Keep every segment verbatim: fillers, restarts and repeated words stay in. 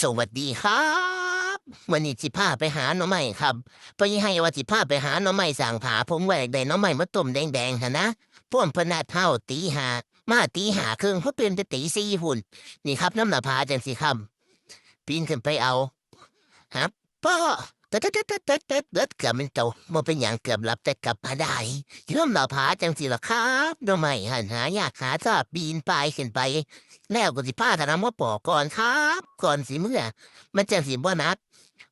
สวัสดีครับ มื้อนี้สิพาไปหาหน่อไม้ครับ พ่อใหญ่ไฮว่าสิพาไปหาหน่อไม้สร้างผา ผมว่าอยากได้หน่อไม้มาต้มแดงๆ หั้นนะ พวกเพิ่นนัดเฮาตีห้า มาตีห้าครึ่ง เฮาตื่นแต่ตีสี่พุ้น นี่ครับ นำหน้าผาจั่งซี้ครับ ปีนขึ้นไปเอา ครับ พ่อ เกือบเป็นเจ้า บ่เป็นหยัง เกือบหลับแต่กลับมาได้ นำหน้าผาจั่งซี้ล่ะครับ หน่อไม้หั้นหายากหาซา ปีนป่ายขึ้นไป แล้วก็สิพากันเอามาปอกก่อนครับ ก่อนสิเมือ มันจั่งสิบ่หนัก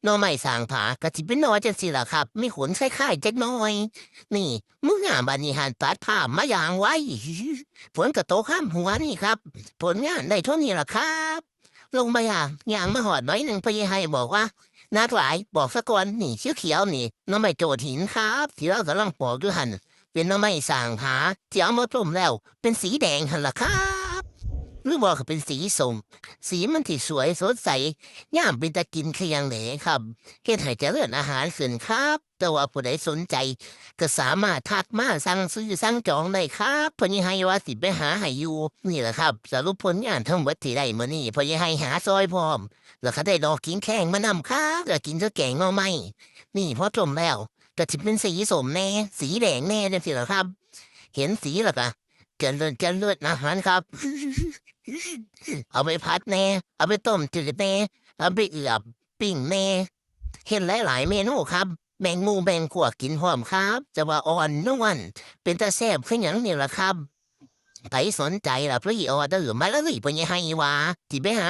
หน่อไม้สร้างผาก็สิเป็นหน่อจั่งซี้ล่ะครับ มีขนคล้ายๆจักหน่อย นี่ เมือบัดนี้หั้นตัดภาพมาอย่างไว ฝนก็ตกห้ำหัวนี่ครับ ผลงานได้เท่านี้ล่ะครับ ลงมาย่าง ย่างมาฮอดหน่อยหนึ่ง พ่อใหญ่ไฮบอกว่า หนักหลาย บอกซะก่อน นี่เขียวๆนี่ หน่อไม้โจดหินครับ ที่เรากำลังปอกอยู่หั้น เป็นหน่อไม้สร้างผา ที่เอามาต้มแล้ว เป็นสีแดงหั้นล่ะครับ หรือบ่ก็เป็นสีส้ม สีมันที่สวยสดใส งามเป็นตากินคือหยังแหน่ครับ เฮ็ดให้เจริญอาหารขึ้นครับ แต่ว่าผู้ใดสนใจ ก็สามารถทักมาสั่งซื้อสั่งจองได้ครับ พ่อใหญ่ไฮว่าสิไปหาให้อยู่ นี่ล่ะครับ สรุปผลงานทั้งหมดที่ได้มื้อนี้ พ่อใหญ่ไฮหาซอยพร้อม แล้วก็ได้ดอกขิงแข้งมานำครับ แล้วกินกับแกงหน่อไม้ นี่พอต้มแล้ว ก็สิเป็นสีส้มแหน่ สีแดงแหน่จั่งซี้ล่ะครับ เห็นสีแล้วก็ เจริญ เจริญอาหารครับ เอาไปผัดแหน่ เอาไปต้มจืดแหน่ เอาไปเอือบ ปิ้งแหน่ เฮ็ดหลายๆเมนูครับ แบ่งหมู่แบ่งพวกกินพร้อมครับ จะว่าอ่อนนวล เป็นตาแซ่บคือหยังนี่ล่ะครับ ไผสนใจล่ะ พรีออเดอร์มาเลย พ่อใหญ่ไฮว่า สิไปหา